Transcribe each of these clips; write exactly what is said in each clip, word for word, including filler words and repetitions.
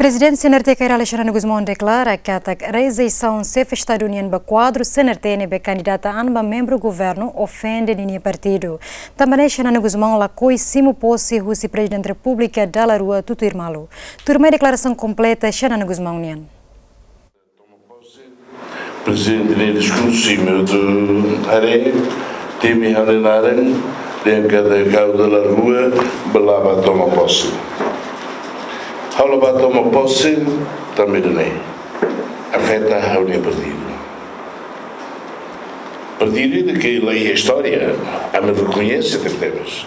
Prezidente C N R T Kay Rala Xanana Gusmão deklara katak rejeisaun Xefe Estadu nian ba kuadru C N R T ne'ebé kandidata an ba membru governu ofende ninia partidu. Tanba ne'e Xanana Gusmão lakohi simu pose husi Prezidente Repúblika dala rua tutuir malu. Tuirmai deklarasaun kompleta Xanana Gusmão nian. Prezidente nia diskursu, imi hotu haree, temi ha'u-nia naran, dehan katak ha'u dala rua la bá toma pose. Ha'u la bá toma pose, tanba ida-ne'e afeta ha'u-nia partidu. Partidu ida ke la iha istória, ami rekoñese tebetebes.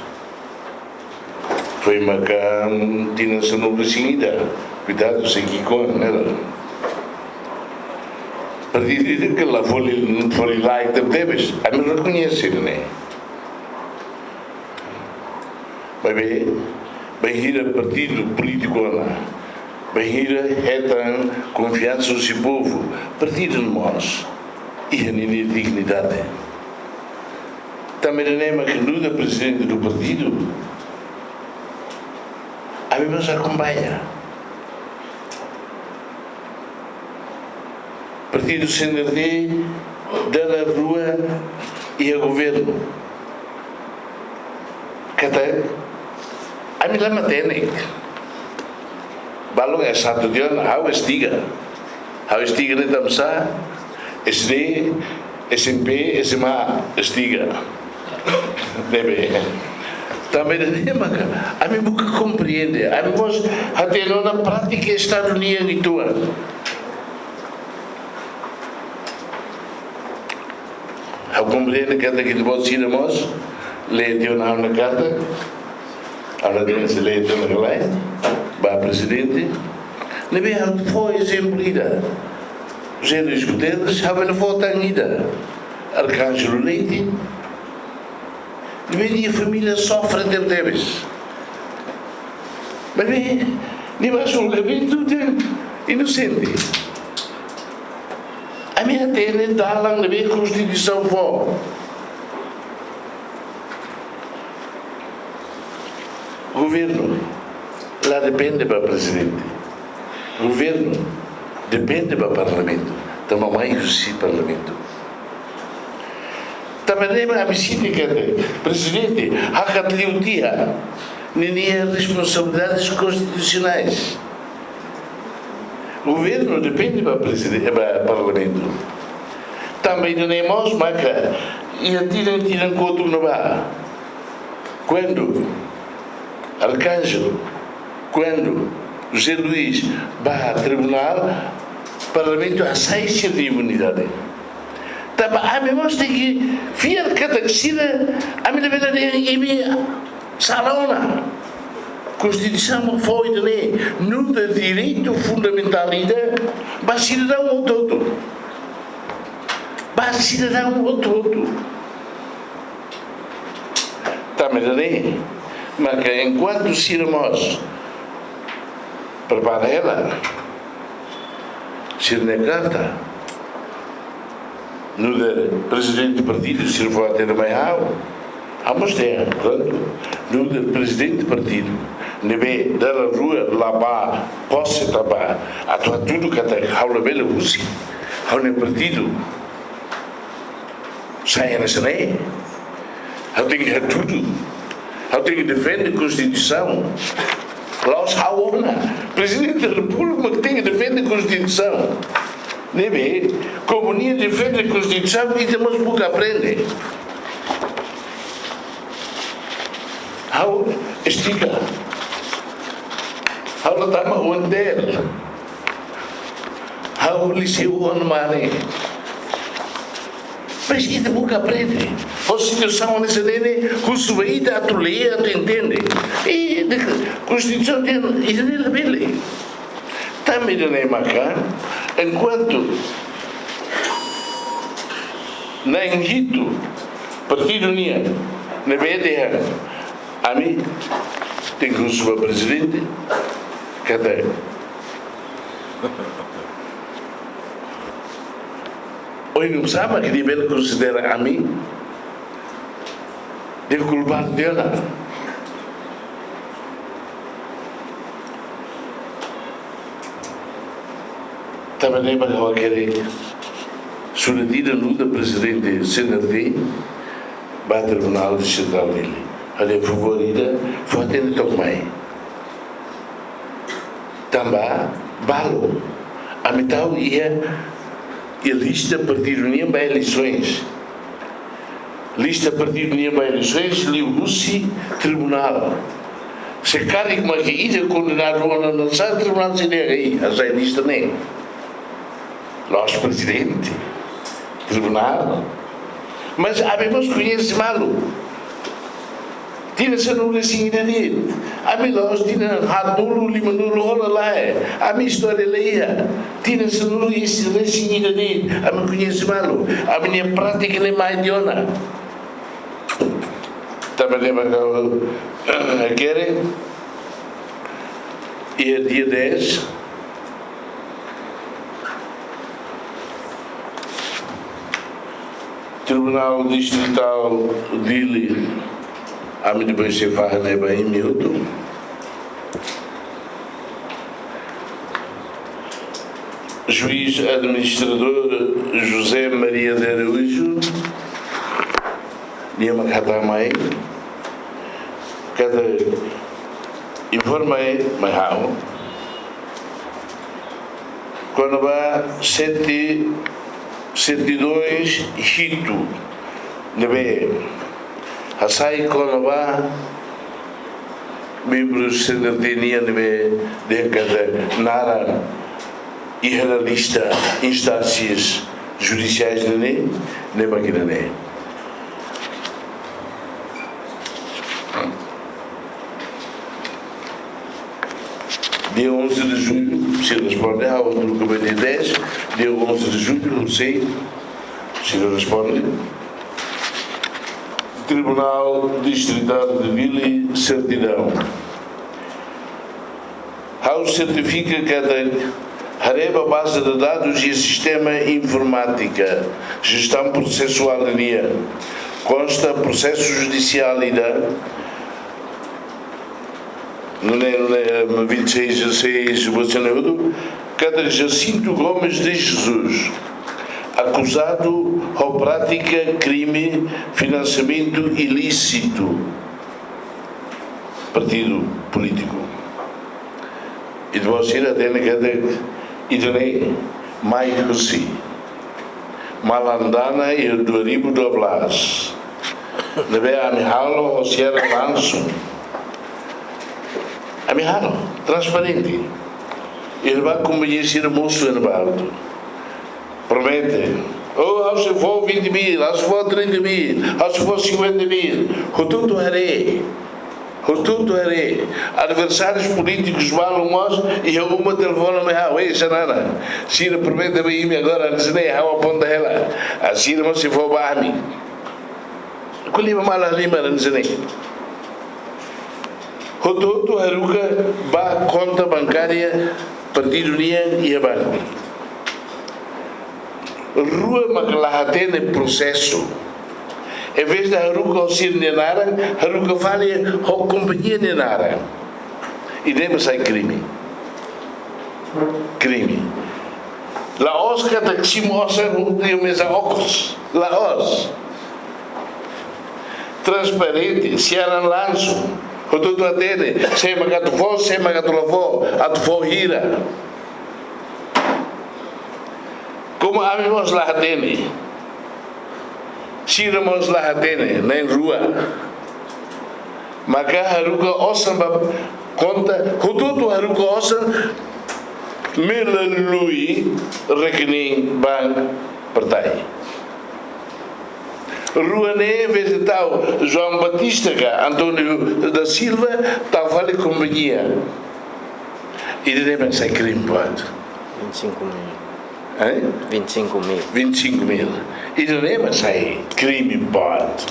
Foin maka, mm, tinan sanulu-resin-ida. Kuidadu, sei ki'ikoan hela. Partidu ida ke la folin, folin-laek tebetebes. Ami rekoñese ne'e. Maibé, bainhira partidu polítiku ona, bainhira hetan konfiansa husi povu, partidu mós iha ninia dignidade. Tanba ida-ne'e mak nu'udar prezidente do partidu, ami mós akompaña. Partidu C N R T dala rua iha governu. Katak ami la matenek. Balun S satu tiha ona, ha'u S tiga. Ha'u S tiga ne'e tanbasá, S D, S M P, S M A, S tiga. Ne'ebé. Tanba ida-ne'e maka ami buka komprende, ami mós hatene ona prátika Estadu nian uitoan. Ha'u komprende katak ita-boot sira mós lee tiha ona ha'u-nia karta, ha'u la hatene se lee tiha ona ka lae, ba prezidente. Ne'ebé ha'u fó ezemplu ida. José Luís Guterres, ha'u bele fó tan ida. Arcângelo Leite. Ne'ebé nia família sofre tebetebes. Maibé, nia bá julgamentu dehan inosente. Ami hatene dalan ne'ebé Konstituisaun fó. Governu la depende ba prezidente. Governu depende ba parlamentu. Tanba mai husi parlamentu. Tanba ne'e mak ami sente katak prezidente hakat liu tiha ninia responsabilidades konstitusionais. Governu depende ba prezide-, ba parlamentu. Tanba ida-ne'e mós maka iha tinan, tinan kotuk ne'ebá, kuandu Arcângelo, kuandu José Luís bá tribunál, parlamentu hasai sira-nia imunidade. Tanba ami mós tenke fiar katak sira, ami labele dehan imi sala ona. Konstituisaun fó ida-ne'e nu'udar direitu fundamentál ida ba sidadaun hotu-hotu. Ba sidadaun hotu-hotu. Tanba ida-ne'e maka enkuantu sira mós prepara hela sira-nia karta, nu'udar prezidente partidu, sira fó hatene mai ha'u. Ha'u mós dehan, prontu. Nu'udar prezidente partidu ne'ebé dala rua la bá pose tanba atu hatudu katak ha'u labele husi ha'u-nia partidu sai hanesan ne'e. Ha'u tenke hatudu. Ha'u tenke defende Konstituisaun. La'ós ha'u ona. Prezidente da Repúblika mak tenke defende Konstituisaun. Ne'ebé, komu nia defende Konstituisaun, ita mós buka aprende. Ha'u estika. Ha'u la tama UNTL. Ha'u liceu Juan Mari. Mas ita buka aprende. Ho situasaun hanesan ne'e, husu ba ita atu lee, atu entende. I de Konstituisaun dehan, ida-ne'e labele. Tanba ida-ne'e maka, enkuantu na'in hitu partidu nian ne'ebé dehan, ami tenke husu ba prezidente, katak ohin nusá mak nia bele konsidera ami dehan kulpadu tiha ona? Tanba ne'e mak ha'u hakarak surat ida nu'udar prezidente C N R T ba Tribunál Distritál Dili. Ha'u dehan favór ida, fó hatene took mai. Tanba balu, ami tau iha, iha lista partidu nian ba eleisoens. Lista partidu nian ba eleisoens liuhusi tribunál. Se karik mak ida kondenadu ona naran sá, tribunál sei dehan, ei, hasai lista ne'e. La'ós prezidente tribunál. Mas ami mós koñese malu. Tinan sanulu-resin-ida de'it. Ami la'ós tinan haatnulu, limanulu hola lae. Ami istória la iha. Tinan sanulu-resin-ida de'it. Ami koñese malu. Ami-nia prátika ne'e mai tiha ona. Tanba ne'e mak ha'u, eh, kere. Iha dia dez, Tribunál Distritál Dili, ami depois sei fahe ne'e ba imi hotu. Juiz administrador José Maria de Araújo, nia mak hatán mai, katak informa mai ha'u kona-ba sete, sertidoens hitu ne'ebé hasai kona-ba membru C N R T nian ne'ebé dehan katak naran iha ona lista instánsias judisiais ne'e, ne'e mak ida-ne'e. Dia onze de julho, sei responde, ha'u hatruka ba dia dez, dia onze de julho, sei, sei responde. Tribunál Distritál de Dili, sertidaun. Ha'u sertifika katak haree ba baze de dadus iha sistema informátika jestaun prosesuál nian, konsta prosesu judisiál ida, nune'e, nune'e, vinte e seis, dezasseis, buat sira-ne'e hotu, katak Jacinto Gomes de Jesus, akuzadu ho prátika krime finansiamentu ilísitu partidu polítiku. Ita-boot sira hatene katak ida-ne'e mai husi Malandana iha dua ribu dua belas. Ne'ebé ami halo ho siaran langsung. Ami halo, transparente. Iha ne'ebá kompañia sira mosu iha ne'ebá hotu. Promete. Oh, ha'u sei fó vinte mil, ha'u sei fó trinta mil, ha'u sei fó cinquenta mil. Hotu-hotu haree. Hotu-hotu haree. Adversárius polítikus balu mós, iha uma telefone mai ha'u, ei, Xanana. Sira promete ba imi agora, hanesan ne'e, ha'u aponta hela. Ah, sira mós sei fó ba ami. Ko'alia ba malu halimar hanesan ne'e. Hotu-hotu haruka ba konta bankária partidu nian iha banku. Rua mak la hatene prosesu. Envés de haruka ho sira-nia naran, haruka fali ho kompañia nia naran. Ida-ne'e mak sai krime. Krime. La'ós katak simu osan iha meza okos. La'ós. Transparente, siaran langsung. Hotu-hotu hatene, sé mak atu fó, sé mak atu la fó, atu fó hira. Komu ami mós la hatene, sira mós la hatene, na'in-rua. Maka haruka osan ba konta, hotu-hotu haruka osan melalui rekening bank partai. Rua ne'e, envés de tau João Batista ka António da Silva, tau fali kompañia. Ida-ne'e mak sai krime boot. Vinte e cinco mil. Hein? Vinte e cinco mil. Vinte e cinco mil. Ida-ne'e mak sai krime boot.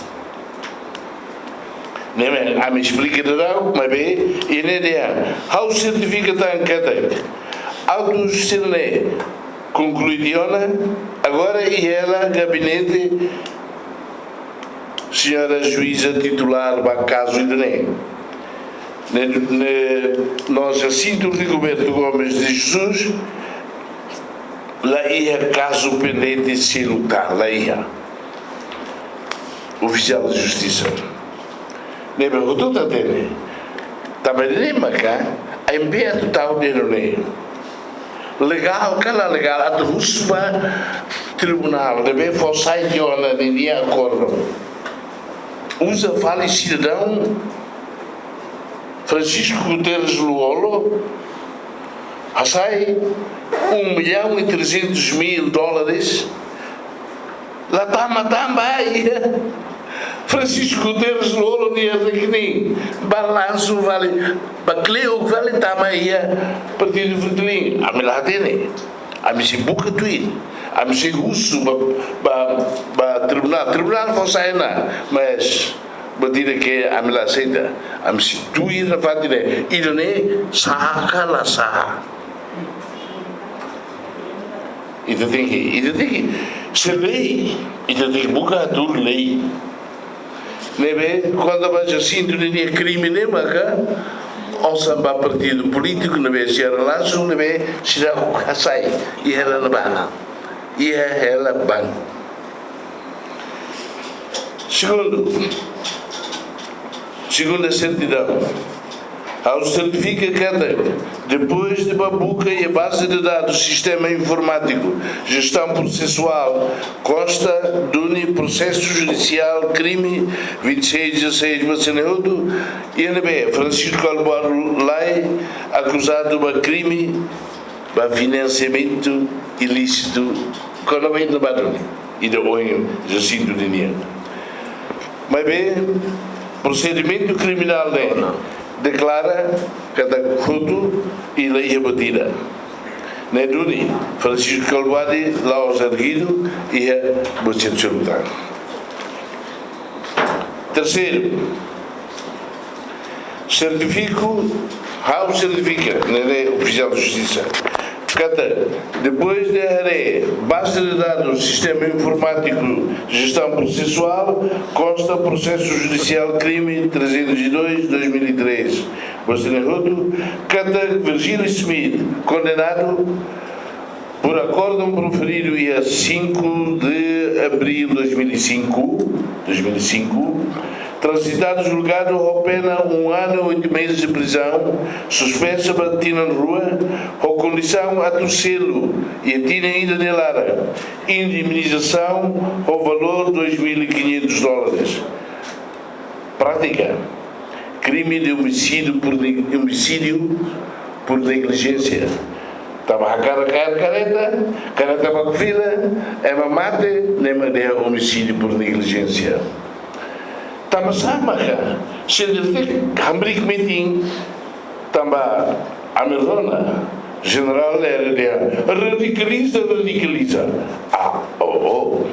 Ne'e mak ami esplika daudaun, maibé, ida-ne'e dehan, ha'u sertifika tan katak autus sira-ne'e konklui tiha ona, agora iha hela gabinete señora juíza titulár ba kazu ida-ne'e. Ne'e, ne'e, no Jacinto Rigoberto Gomes de Jesus, La iha kazu pendente seluk tan, la iha. Ofisiál de justisa. Ne'ebé hotu ita hatene. Tanba ne'e maka, AMP atu tau de'it ne'e. Legál ka la legál, atu husu ba tribunál, ne'ebé fó sai tiha ona ninia akordu. Uza fali sidadaun Francisco Guterres Lú-Olo, hasai um milhão e trezentos mil dólares, la tama tanba iha Francisco Guterres Lú-Olo nia rekening, ba lansu fali, ba kle'uk fali tama iha Partidu Fretilin. Ami la hatene. Ami sei buka tuir. Ami sei husu ba, ba, ba tribunál. Tribunál fó sai ona, mas buat ida ke ami la aseita. Ami sei tuir nafatin ne'e. Ida-ne'e sah ka la sah. Ita tenke, ita tenke. Se lei, ita tenke buka tuir lei. Ne'ebé, kuandu ba Jacinto ninia krime ne'e maka, osan ba partidu polítiku ne'ebé sira lansu, ne'ebé sira hasai, iha hela ne'ebá. Iha hela banku. Segundu, segunda sertidaun. Ha'u sertifika katak, depois de ba buka iha baze de dadus sistema informátiku, jestaun prosesuál, konsta duni prosesu judisiál krime vinte e seis dezasseis ba sira hotu, iha ne'ebé Francisco Cálbury Lay akuzadu ba krime ba finansiamentu ilísitu, kona-ba ida ne'ebá duni, ida ohin Jacinto ninia. Maibé, prosedimentu kriminál ne'e deklara katak hotu i la iha buat ida. Ne'e duni, Francisco Cálbury Lay la'ós ergidu iha buat seluk tan. Terseiru, sertifiku, ha'u sertifika, ne'e ofisiál de justisa, katak, depois de haree baze de dadus sistema informátiku jestaun prosesuál, konsta prosesu judisiál krime trezentos e dois, dois mil e três. Ba sira hotu, katak Virgílio Schmidt, kondenadu por acórdão proferido dia cinco de abril de dois mil e cinco, dois mil e cinco, transitado julgado ho pena um ano e oito meses de prisão, suspensa ba tinan rua, ho kondisaun atu selu iha tinan ida nia laran, indemnizasaun ho valór dois mil e quinhentos dólares. Prátika, krime de omisídiu por ne-, omisídiu por neglijénsia. Tanba hakarak kaer kareta, kareta baku fila, ema mate, ne'e mak dehan omisídiu por neglijénsia. Tanba sá maka, sira dehan hamriik metin, tanba ami rona, Jenerál Lere dehan radikaliza, radikaliza. Ah, oh, oh.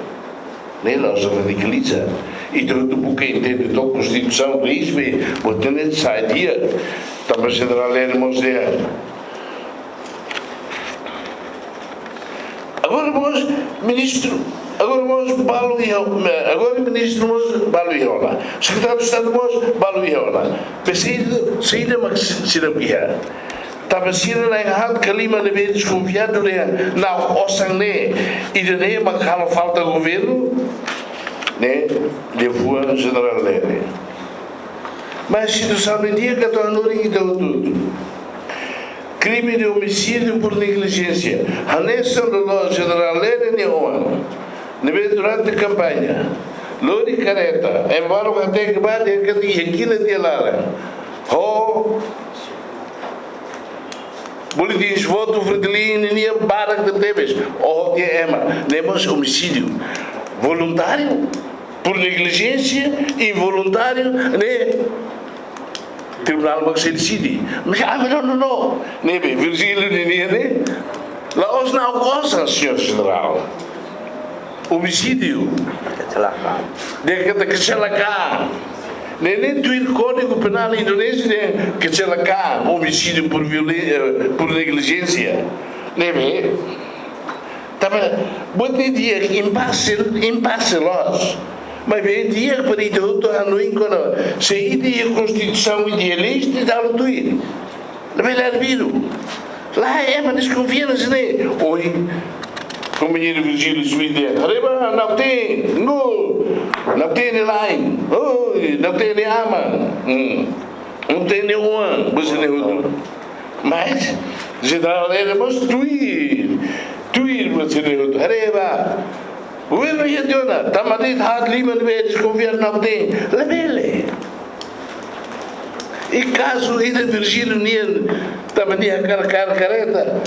Ne'e la'ós radikaliza. Ita hotu buka entende to'ok Konstituisaun, leis, be, buat ne'e sai di'ak. Tanba Jenerál Lere mós dehan. Agora mós ministru, agora mós balu iha, agora ministru mós balu iha ona. Sekretáriu de Estadu mós balu iha ona. Be saida, saida mak sira iha. Tanba sira na'in-haat ka lima ne'ebé deskonfiadu dehan, na'ok osan ne'e, ida-ne'e mak halo falta governu, ne'e, dehan Jenerál Lere. Mas situasaun ne'e di'ak ka atu hanorin ita hotu-hotu. Krime de omisídiu por neglijénsia. Hanesan loloos Jenerál Lere nia oan. Ne'ebé durante kampaña, lori kareta, ema balu hateke ba dehan katak iha kilat nia laran. Ho boletin votu Fretilin nian barak tebetebes. Oh, iha ema, ne'e mós omisídiu. Voluntáriu, por neglijénsia, involuntáriu, ne'e tribunál mak sei deside. Mas ami, no, no, no. Ne'ebé, Virgílio nian ne'e, la'ós na'ok osan, señór Jenerál. Omisídiu. Kecelakaan. Dehan katak kecelakaan. Ne'e, ne'e tuir Kódigu Penál Indonézia dehan kecelakaan, omisídiu por violen-, eh, por neglijénsia. Ne'ebé, tanba, buat ne'e di'ak, impase, impase loos. Maibé di'ak para ita hotu hanoin kona-ba, se ita iha Konstituisaun, ita iha leis, ita halo tuir. Ne'ebé la arbiru. Lae, ema deskonfia hanesan ne'e. Ohin, Kompañeiru Virgílio Schmidt dehan: "Haree ba, Nauten, no, Nauten nia la'en, oi, Nauten nia aman, hmm, Nauten nia oan, buat sira-ne'e hotu." Mas Jenerál Hera mós tuir, tuir buat sira-ne'e hotu. "Haree ba, governu iha tiha ona, tanba de'it haat liman ne'ebé deskonfia Nauten, labele." I kazu ida Virgílio nian, tanba nia hakarak kaer kareta,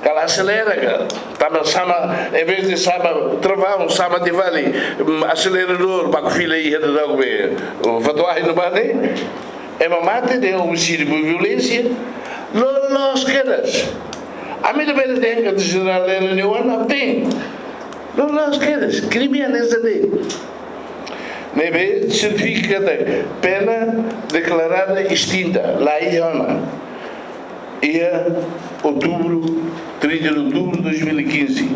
kala aselera ka, tanba sama, em vez de sama travaun, sama tiha fali, mm, aseleradór, baku fila iha daudaun be, o, fatuahi no bane, ema mate de'it omisídiu por violénsia, loloos kedas. Ami labele dehan katak Jenerál Hera nia oan Nauten. Loloos kedas, krime hanesan de'it. Ne'ebé signifika katak pena deklarada estinta, la iha ona. Iha outubru, trinta de outubro de dois mil e quinze.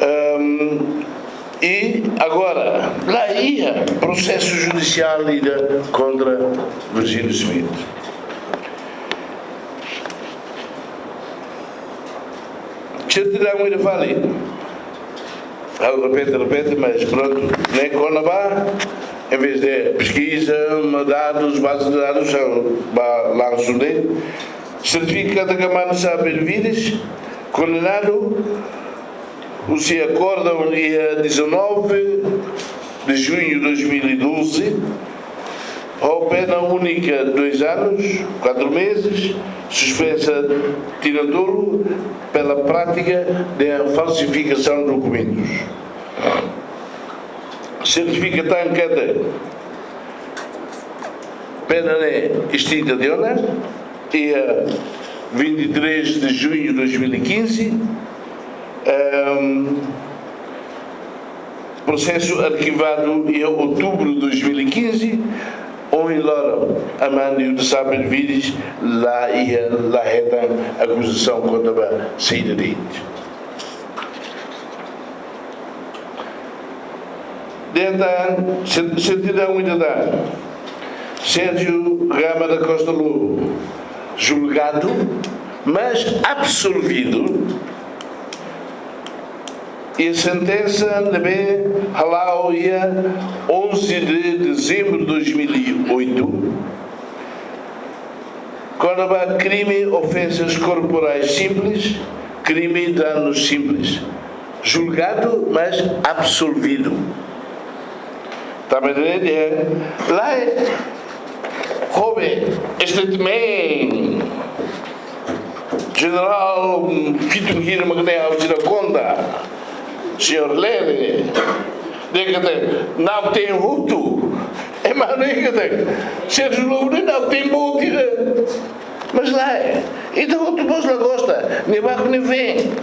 Ahm, i agora, la iha prosesu judisiál ida kontra Virgílio Schmidt. Sertidaun ida fali. Ha'u repete, repete, mas prontu. Ne'e kona-ba, em vez de peskiza, ma dadus, baze de dadus, ha'u ba lansu de'it. Sertifika katak Mano Sá Benevides, kondenadu, husi akórdon iha dezanove de junho de dois mil e doze, ho pena única dois anos, quatro meses, suspensa tinan tolu pela prática de falsificação de documentos. Sertifika tan katak pena ne'e estinta tiha ona, iha vinte e três de junho de dois mil e quinze, ehm, prosesu arkivadu iha outubro de dois mil e quinze, ohin loron, aman Mano Sá Benevides la iha, la hetan akuzasaun kontra ba saida de'it. Dehan tan, se-, sertidaun ida tan, Sérgio Gama da Costa Lobo, julgadu, mas absolvidu. I sentensa ne'ebé hala'o iha onze de dezembro de dois mil e oito, kona-ba krime ofensas corporais simples, krime danos simples. Julgadu, mas absolvidu. Tanba ne'e dehan, lae, ho be statement Jenerál Fitun Hira mak ne'e ha'u sira konta. Señór Lere, dehan katak Nauten hotu. Ema hanoin katak Sérgio Lobo ne'e Nauten boot ida. Mas lae, ita hotu mós la gosta, nia baku nia veen.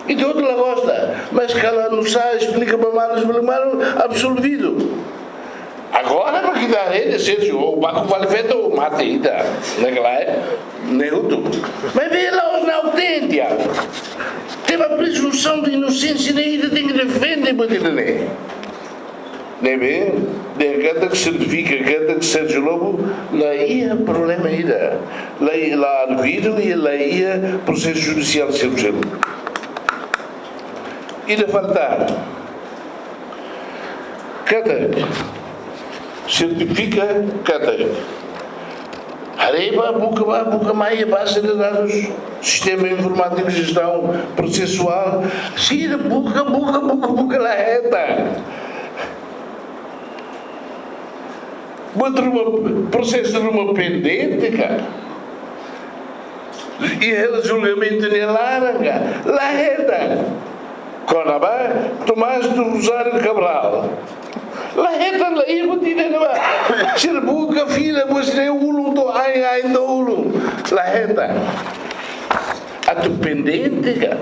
Ita hotu la gosta, mas kala nusá esplika ba malus, ba malus, absolvidu. Agora, para ita haree, Sérgio, o baku fali feto, mate ita, ne'e ka lae, ne'e hotu. Mas be la os na autêntica. Tem a presunção de inocência, ne'e ita tenke defende buat ida-ne'e. Ne'ebé, dehan katak sertifika katak Sérgio Lobo la iha problema ida. La iha, la arguidu i la iha prosesu judisiál seluk-seluk. Ida falta katak sertifika katak haree ba, buka ba, buka mai iha baze de dadus, sistema informátiku jestaun prosesuál, sira buka, buka, buka, buka, la hetan. Buat ruma, prosesu ruma pendente ka? I hela julgamentu nia laran ka? La hetan. Kona-ba Tomás do Rosário Cabral. La hetan, la iha buat ida ne'ebá. Sira buka fila, buat sira ulun to'o ain, ain to'o ulun. La hetan. Atu pendente ka?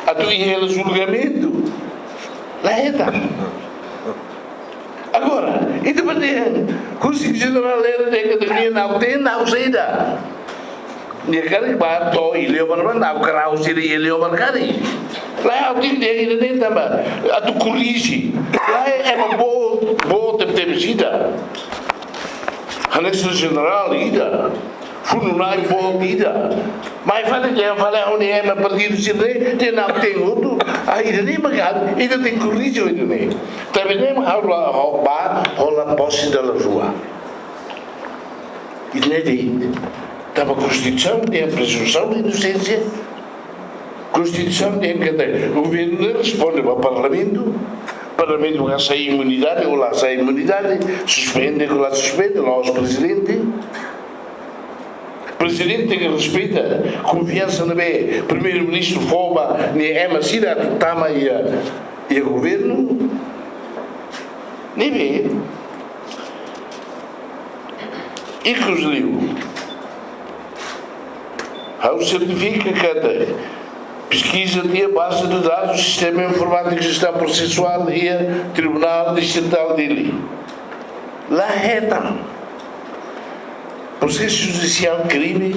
Atu iha hela julgamentu? La hetan. Agora, ita bá dehan, husi Jenerál Lere dehan katak nia Nauten, Nauten saida. Nia karik bá to'o Ilhéu Barbarense, nau karau sira Ilhéu Barbarense. Lae, ha'u tenke dehan ida-ne'e tanba atu korrije. Lae, ema boot, boot tebetebes ida. Hanesan jenerál ida. Funu na'in boot ida. Mai fali, dehan fali ha'u-nia ema partidu sira-ne'e, dehan na'ok-teen hotu. Ah, ida-ne'e mak ha'u, ida tenke korrije ida-ne'e. Tanba ne'e mak ha'u la, ha'u bá hola posse dala rua. Ida-ne'e de'it. Tanba Konstituisaun dehan prezunsaun de inosénsia. Konstituisaun dehan katak governu responde ba Parlamentu. Parlamentu hasai imunidade ou la hasai imunidade, suspende ou la suspende, la'ós Prezidente. Prezidente tenke respeita konfiansa ne'ebé Primeiru-Ministru fó ba nia ema sira atu tama iha, iha governu. Ne'ebé, ikus liu, ha'u sertifika katak peskiza iha baze de dadus sistema informátiku sistema prosesuál iha Tribunál Distritál Dili. La hetan. Prosesu judisiál krime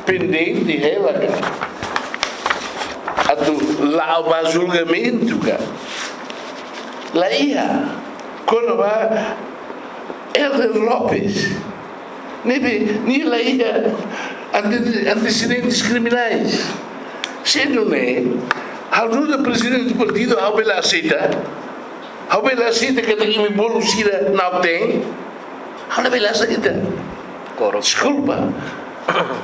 pendente hela ka. Atu la'o ba julgamentu ka. La iha. Kona-ba Helder Lopes. Ne'ebé, nia la iha ante-, antesedentes kriminais. Se nune'e, ha'u nu'udar prezidente partidu, ha'u bele aseita. Ha'u bele aseita katak imi bolu sira na'ok-teen. Ha'u la bele aseita. Korruptu. Deskulpa.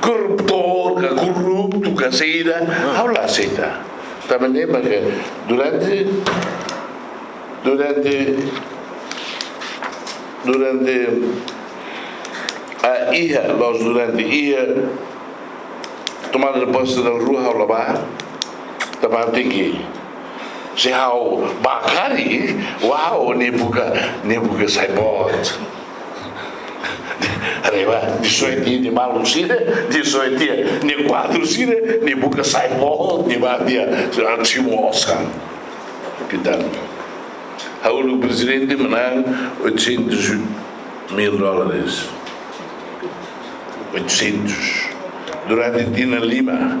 Korruptór, ka korruptu, ka saida. Ha'u la aseita. Tanba ne'e mak durante, durante, durante, ah, iha, la'ós durante iha tomada de posse dala rua ha'u la bá. Tanba tenke, se ha'u bá karik, uau, nia buka, nia buka sai boot. Haree bá, dezoito nia maluk sira, dezoito nia kuadru sira, nia buka sai boot, nia bá, nia, nia simu osan. Kita. Ha'u uluk prezidente manán oitocentos mil dólares. Oitocentos. Durante tinan lima.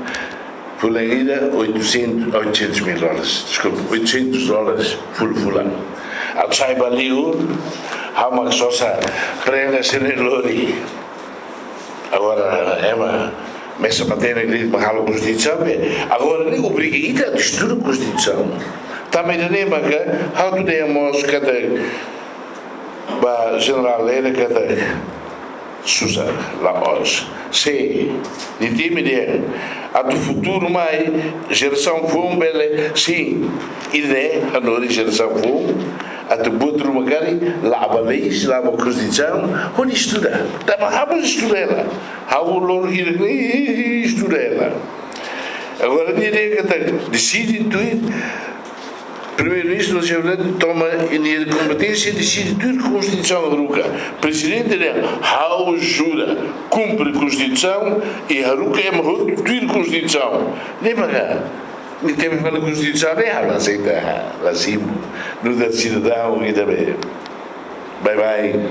Fulan ida, oitocentos, oitocentos mil dólares. Deskulpa, oitocentos dólares fulan-fulan. Atu sai ba liur, ha'u mak sosa prenda sira-ne'e lori. Agora, ema, mesak matenek de'it mak halo Konstituisaun, be. Agora, ne'e obriga ita atu estuda Konstituisaun. Tanba ida-ne'e maka, ha'u atu dehan mós katak, ba Jenerál Lere katak, susar, la'ós. Se, nia temi dehan, atu futuru mai, jerasaun foun bele, sin, ida-ne'e, hanorin jerasaun foun, atu buat ruma karik, la'o ba leis, la'o ba Konstituisaun, hodi estuda. Tanba ha'u estuda hela. Ha'u loron hirak ne'e estuda hela. Agora, nia dehan katak, deside tuir, Primeiru-Ministru José Azevedo toma nia kompeténsia, deside tuir Konstituisaun haruka. Prezidente dehan, ha'u jura, kumpre Konstituisaun, i haruka ema hotu tuir Konstituisaun. Ne'e maka, nia temi fali Konstituisaun, ne'e ha'u la aseita, la simu. Nu'udar sidadaun, ita be, baibain,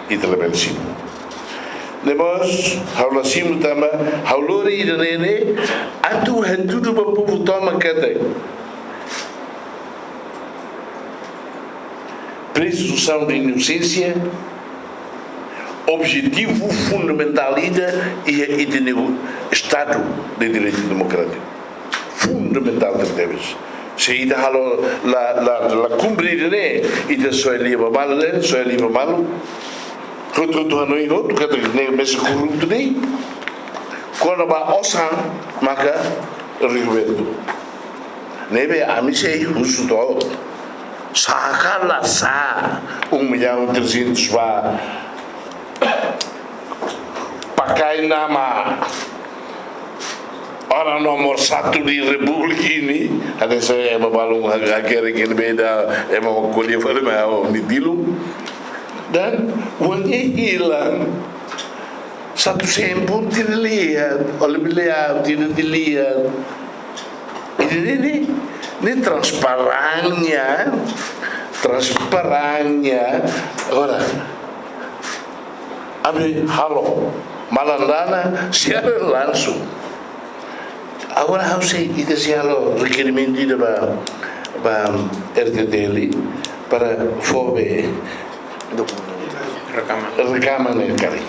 ita labele simu. Ne'e mós, ha'u la simu tanba, ha'u lori ida-ne'e ne'e, atu hatudu ba povu tomak katak prezunsaun de inosénsia, objetivu fundamentál ida iha ita-nia Estadu de Direitu Demokrátiku. Fundamentál tebes. Se ita halo la, la, la kumpre ida-ne'e, ita soe lia ba malu de'it, soe lia ba malu. Hotu-hotu hanoin hotu, katak ne'e mesak korruptu de'it. Kona-ba osan, maka Rigoberto. Ne'ebé ami sei husu to'o. Sá ka la sá, um milhão e trezentos ba pakai nama orang nomor satu di Republik ini, ada saya ema balun ha-, hakerek ne'ebé ida, ema ko'alia fali mai ha'u-nia tilun. Dan uang hilang. Satu sen pun tidak lihat, oleh beliau tidak dilihat. Ini, ini, ini transparannya, transparannya. Agora, ami halo, malandrana, siaran langsung. Agora, ha'u sei, ita sei halo rekerimentu ida ba, ba R T T L para fó be Rekaman. Rekaman ne'e karik.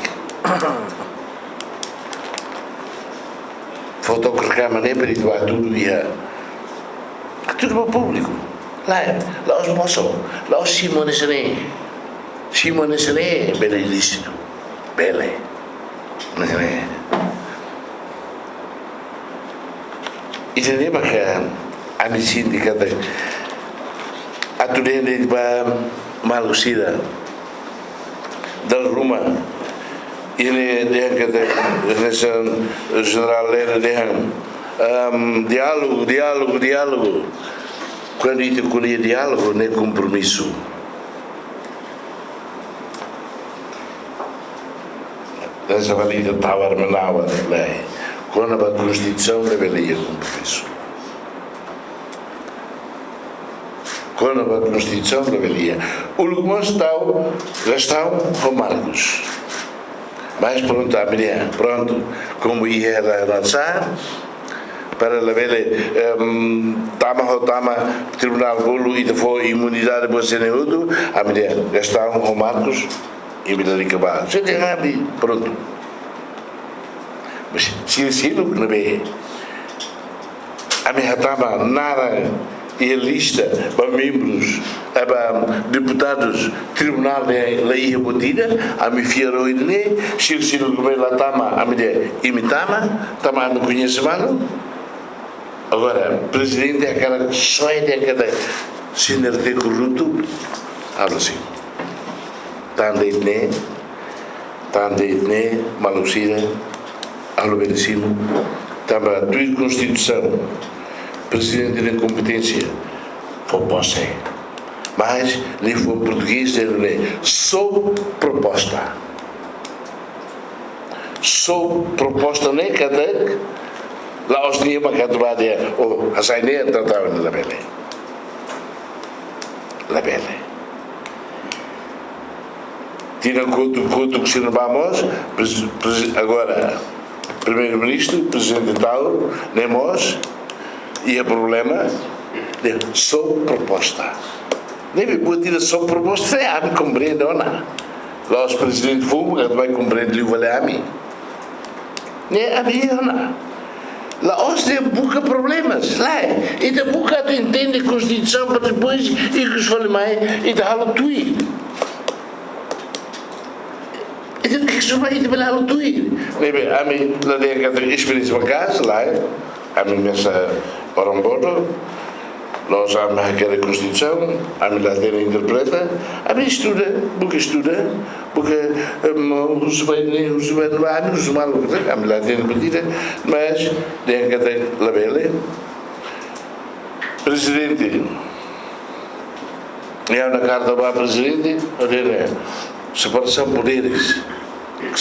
foto rekaman ne'e bele ita ba hatudu iha. Hatudu ba públiku. Lae, la'ós mosu, la'ós simu hanesan ne'e. Simu hanesan ne'e bele ilísitu. Bele. Hanesan ne'e. Ida-ne'e maka ami sente katak atu dehan de'it ba maluk sira. Dala ruma, ida-ne'e dehan katak, hanesan Jenerál Lere dehan, ehm, diálogu, diálogu, diálogu. Kuandu ita ko'alia diálogu, ne'e kompromisu. Hanesan fali ita tawar-menawar, lae. Kona-ba Konstituisaun labele iha kompromisu. Kona-ba Konstituisaun labele iha. Uluk mós tau Gastão ho Marcos. Mas prontu, ami dehan, prontu. Komu iha la rasa, para labele, em, tama ho tama tribunál bolu ita fó imunidade ba sira hotu, ami dehan, Gastão ho Marcos, imi lalika ba. Sira dehan ami, prontu. Mas sira seluk ne'ebé ami hatama naran iha lista ba membrus, eh, ba deputadus tribunál ne'e la iha buat ida, ami fiar ho ida-ne'e, sira seluk ne'ebé la tama, ami dehan imi tama, tanba ami koñese malu. Agora, prezidente hakarak soe dehan katak sira ne'e korruptu, halo simu. Tan de'it ne'e, tan de'it ne'e, maluk sira, halo bele simu. Tanba tuir Konstituisaun, prezidente nia kompeténsia, fó pose. Mas, liafuan portugés dehan ne'e, sob proposta. Sob proposta ne'e katak, la'ós nia mak atu ba dehan, oh, hasai ne'e tratadu ne'e labele. Labele. Tinan kotuk-kotuk sira ba mós, pres-, pres-, agora, Primeiru-Ministru, Prezidente tau, ne'e mós, iha problema, dehan sob proposta. Ne'ebé buat ida sob proposta, ne'e ami komprende ona. La'ós prezidente foun, atu ba komprende liu fali ami. Ne'e ami iha ona. La'ós dehan buka problemas, lae. Ita buka atu entende Konstituisaun para depois, ikus fali mai, ita halo tuir. Ita ikus fali mai, ita bele halo tuir. Ne'ebé, ami la dehan katak esperiénsia maka'as, lae. Ami mesak orang bodoh, la'ós ami hakerek Konstituisaun, ami la hatene interpreta, ami estuda, buka estuda, buka, em, husu ba ne'e, husu ba ne'e, ami husu malu, ami la hatene buat ida, mas dehan katak labele. Prezidente, iha ona karta ba prezidente, ha'u dehan ne'e, separasaun poderes.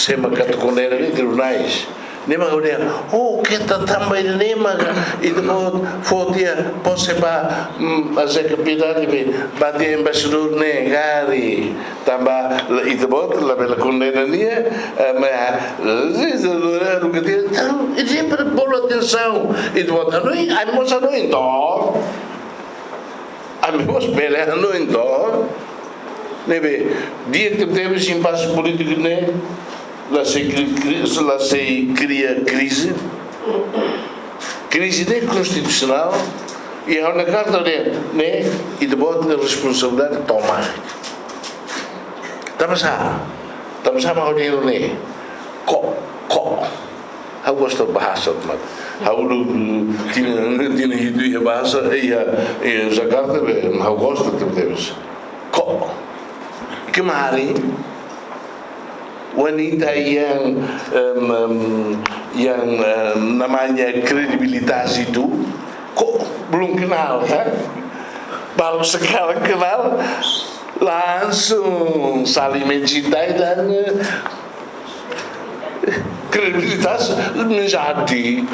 Sé mak atu kondena ne'e tribunais. Ne'e mak ha'u dehan, oh, keta tanba ida-ne'e mak, ita-boot fó tiha pose ba, mm, Zeca Piedade be, ba tiha embaixadór ne'e, gari. Tanba, la, ita-boot labele kondena nia, eh, mas, eh, ita-boot, ita-boot, ita-boot, bolu atensaun, ita-boot, hanoin, ami mós hanoin, to'o. Ami mós bele hanoin, to'o. Ne'ebé, di'ak tebetebes impase polítiku ne'e, la sei kri-, kri-, la sei kria krize. Krize ne'e konstitusionál, i ha'u-nia karta dehan ne'e, ita-boot nia responsabilidade tomak. Tanba sá, tanba sá mak ha'u dehan ne'e, ko, ko. Ha'u gosta bahasa, mat. Ha'u uluk tinan, tinan hitu iha bahasa, iha, iha Jakarta be, ha'u gosta tebetebes. Ko. Kemarin, wanita yang, em, em, yang, em, namanya kredibilitas itu, ko belum kenal, kan? Baru sekarang kenal, langsung saling mencintai dan, eh, kredibilitas menjadi.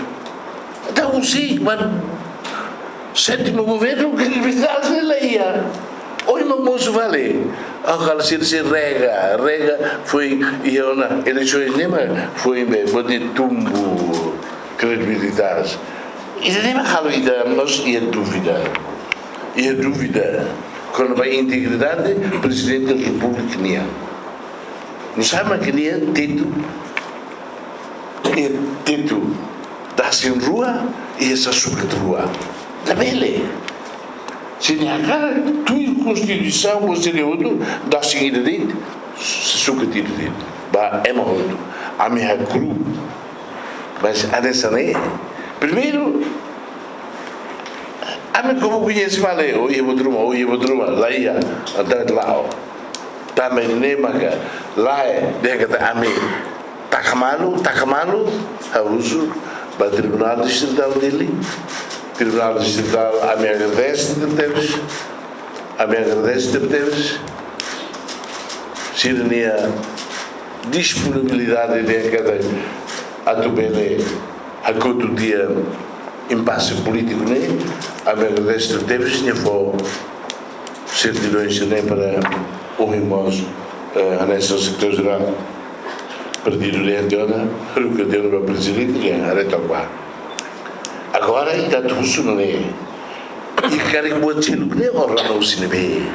Entaun, sim, mas sétimo governo, kredibilitas ne'e la iha. Ohin mak mosu fali. Ah, kalau sira, sira rega, rega foin iha ona eleisoens ne'e mak foin be, bele tumbu kredibilitas. Ida-ne'e mak halo ita mós iha dúvida. Iha dúvida kona-ba integridade Prezidente Repúblika nian. Nusá mak nia tetu, eh, tetu da Asin rua, iha sasukat rua. Labele. Se nia hakarak tuir konstituisaun, buat sira hotu, dasin ida de'it, sasukat ida de'it. Ba ema hotu. Ami hakru'uk. Mas hanesan ne'e. Primeiru, ami komu koñese fali, o iha buat ruma, o iha buat ruma, la iha, entaun la'o. Tanba ne'e maka, lae, dehan katak ami taka malu, taka malu, ha'u husu ba Tribunál Distritál Dili, Tribunál Distritál, ami agradese tebetebes, ami agradese tebetebes sira-nia disponibilidade dehan katak atu bele hakotu tiha impase polítiku ne'e, ami agradese tebetebes nia fó sertidaun sira-ne'e para ohin mós, eh, hanesan sekretáriu jerál partidu dehan tiha ona, haruka tiha ona ba prezidente, dehan haree took ba. Agora ita atu husu nune'e. Ita karik buat seluk ne'e, órgaun husi ne'ebé?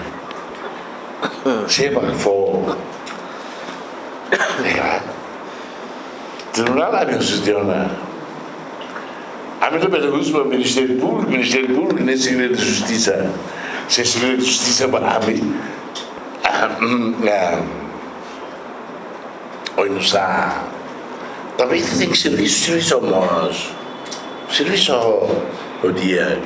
Sé mak fó? Ya. Tribunál ami husu tiha ona. Ami labele husu ba Ministériu Públiku, Ministériu Públiku ne'e Segredu Justisa. Se Segredu Justisa ba ami. Ah, mm, ya. Oinsá. Tanba ita tenke servisu, servisu mós. Servisu ho di'ak.